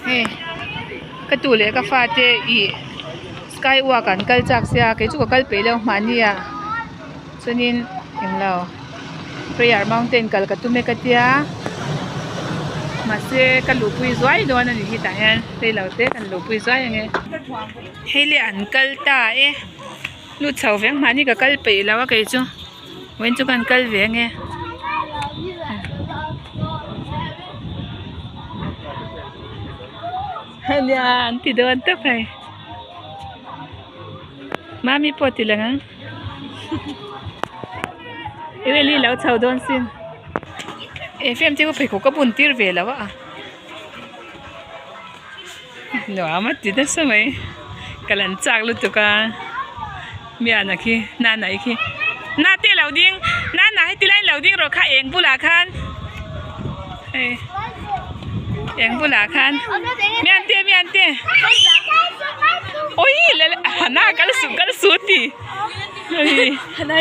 Hei ka tu leh ka fate ih sky walk an kal chak sia kei chu ka kal peih lo mahni ah chuanin englo prayer mountain kal ka tum e ka tia mahse ka luhpui zuai dawn a ni hi tah hian reilo te kan luhpui zuai ange hei le an kal ta e lut chho vek mahni ka kal peih lo a kei chu vawiin chu kan kal ve ange. Nia an ti dawn tawp hei mami pawh ti lang ang Emily lo chho dawn sin e fem te pawh pheikhawk ka bun tir ve lo a nuam a ti nasa mai ka lan chak lutuk a miana khi nana i khi na te lo ding nana heti lai lo ding rawh kha eng bulah khan hei eng bulah khan miante miante ui hana kal suh kal suh ti hana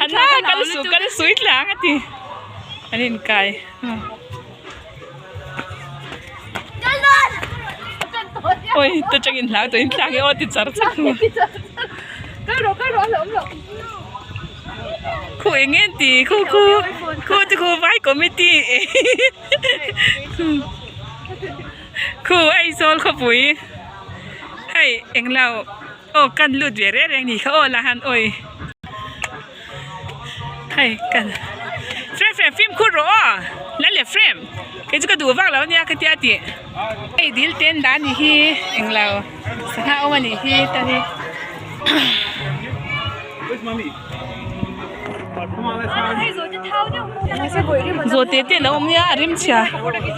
kal suh kal suh i tlang a ti an inkai. Oi ta changin hlau tawh in tlang hi aw ti char char thu khu eng nge ti khu khu khu chu khu vai committee khu Aizawl khawpui hei eng lo aw kan lut ve reng reng ni kha aw la han awi hei kan frame frame fimkhur rawh aw la le frame kei chu ka duh vak lo ania ka tia tih hei dil te an dah anih hi englo sangha awm anih hi ta hi zawhte te alo awm nia a rim chhia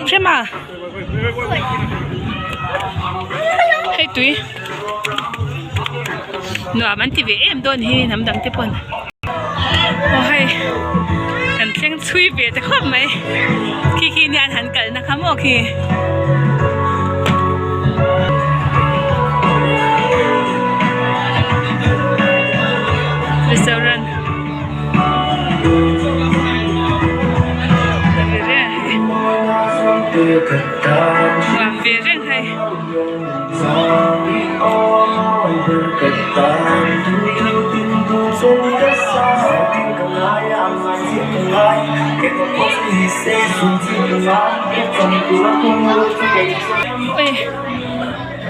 hrem a hei tui nuam an ti ve em dawn hi hnam dang te pawn aw hei kan thleng chhui ve ta khawp mai khi khi nia an han kal na kha maw khi. Restaurant nuam ve reng hei. Ui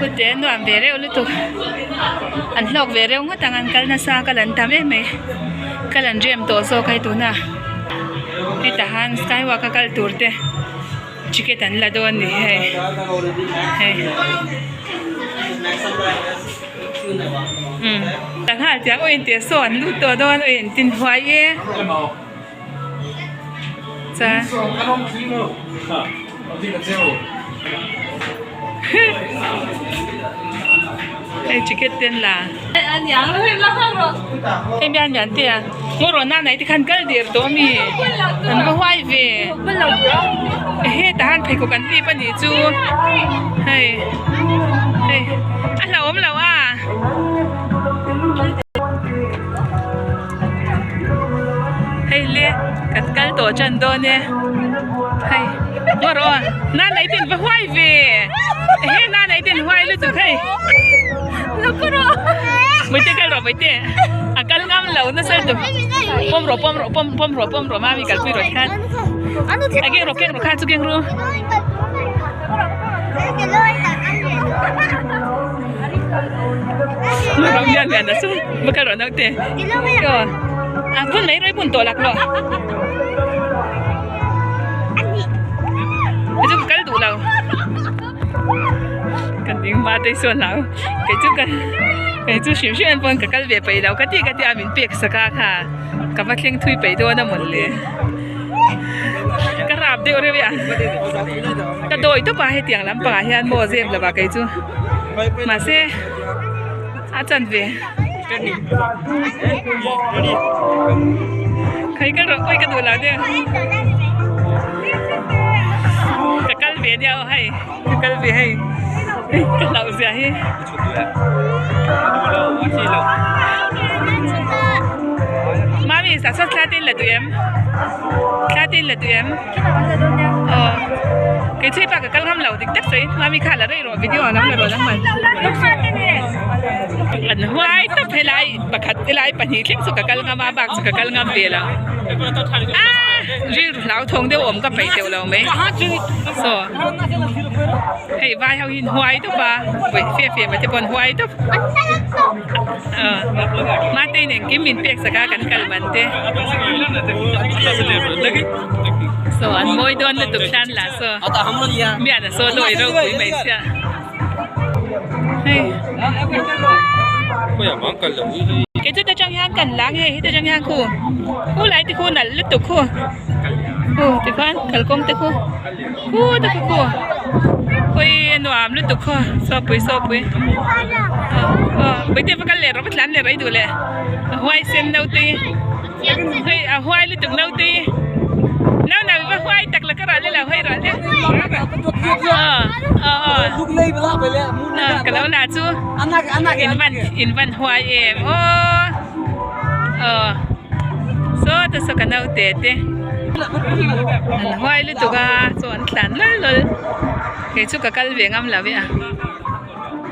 kute nuam ve reuh lutuk an hlawk ve reuh ngawt ang an kal nasa kal an tam em mai kal an rem tawh zawk a hei tuna hetah han sky walk a kal tur te. Ticket an la dawn ni hei hei umm sanghal tiang aw in tih saw an lut tawh dawn aw in tin huai e chuan hei ticket te an la hei mian mian te a. Ngaw rawh na nei te khan kal der tawh ami an va huai ve hetah han pheikhawk an hlip anih chu hei hei a hlauhawm loh a. Hei le kan kal tawh tan dawn e hei ngaw rawh na nei te an va huai ve ehe na nei te an huai lutuk hei Mawite kal rawh mawite a kal ngam lo nasa lutuk pawm rawh pawm rawh pawm pawm rawh pawm rawh mami kalpui rawh tikhan a keng rawh keng rawh kha chu keng ru rawh lian lian a chu va kal rawh naute aw a bun mai rawih bun tawh lak rawh chu ka kal duh lo. Ka ding hma te sawn hlau kei chu ka kei chu hrim hrim pawn ka kal ve peih lo ka ti ka tia min pek sak a kha ka va thleng thui peih dawn a mawn le ka rap deuh reuh e a ka dawi tawp a hetiang lampangah hian maw zep lo va kei chu mahse a chanve Khai kal rawh pawi ka duh lo deuh ka kal ve nia aw hei ka kal ve hei ka hlauh zia hi mami sah saw thla te in la duh em thla te in la duh em aw. Kei chu hepa ka kal ngam lo dik tak sawi mami kha la rei rawh video a lo la rawn ang man. An huai tawp helai pakhat helai pahnih thleng chu ka kal ngam a bak chu ka kal ngam ve lo. Aaa rilru hlauthawng deuh awm ka peih teuh lo mai. Saw hei vai ho hi an huai tawp a vawi fe fe mah te pawh an huai tawp. Mate in engkim min pek sak a kan kal man te saw an mawi dawn lutuk hlan lah saw mian a saw lawi ropui mai sia hei kei chu ta tang hian kan lang hei heta tang hian khu khu lai te khu nalh lutuk khu khu tikhuan kalkawng te khu khu te khu khu khawi a nuam lutuk khaw saw pui saw pui aw pui te va kal leh rawh va tlan leh rawh i duh leh a huai sen naute hi hei a huai lutuk naute hi nauna va huai tak la ka ral ila hawi ral le aw aw aw ka lo la chu in van in van huai em aw aw saw te saw ka naute te an huai lutuk a chaw an tlan lawlh lawlh kei chu ka kal ve ngam lo e a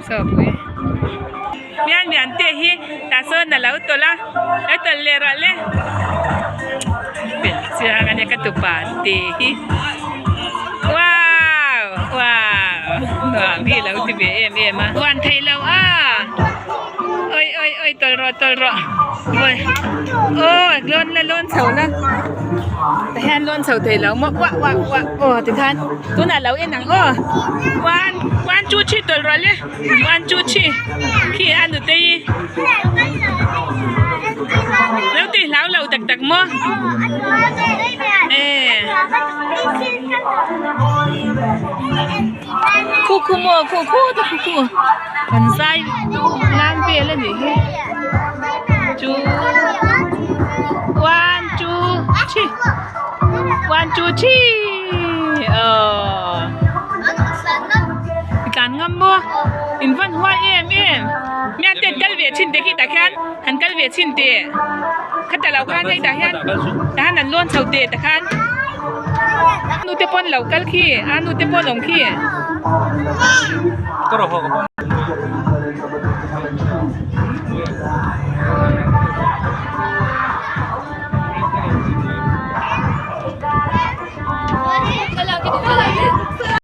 chaw pui mian mian te hi tah sawn a lo tawlh a a tawlh leh rawh le fel chiang a nia ka tupa te hi wow wow nuam hi a lo ti ve em em a huan theih loh a oi oi oi tawlh rawh tawlh rawh oi aw lawn la lawn chho la tah hian lawn chho thei lo maw uah uah uah aw tikhan tunah lo en ang aw one one two three tawlh rawh le one two three khi a nutei lo tih hlau lo tak tak maw eh Khu khu maw khu khu ta khu khu kan zai nan vel a nih hi two one two three one two three aww i tlan ngam maw in van huai em em mian te an kal ve thin te khi tah khian an kal ve thin teh khata lo khan hei tah hian tah hian an lawn chho teh tah khan. Nu te pawn lo kal khi a nu te pawn awm khi.